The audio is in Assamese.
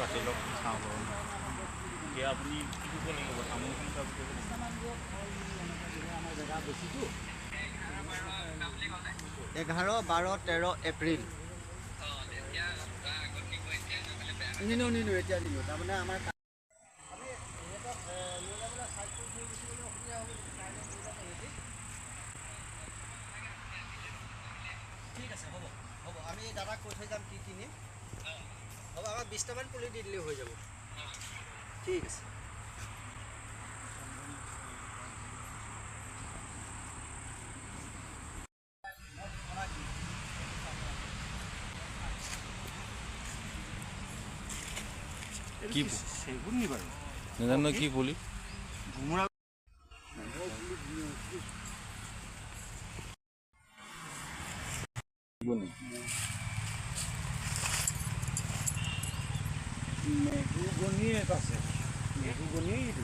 পাতি লওক, চাওঁ বাৰু। এতিয়া আপুনি কি কৰিব লাগিব? তামোলখিনি কৰিব লাগিব। 11, 12, 13 এপ্ৰিল। নিনো নিনো, এতিয়া নিনো। তাৰমানে আমাৰ ঠিক আছে, হ'ব হ'ব, আমি দাদাক কৈ থৈ যাম কি কিনিম। হ'ব, আমাক 20টামান পুলি দি দিলেও হৈ যাব। ঠিক আছে। কি চেগুন নি বাৰু? নাজানো কি পুলি। ভোমোৰা। মেগুগনি এটা আছে, মেগুগনি এইটো।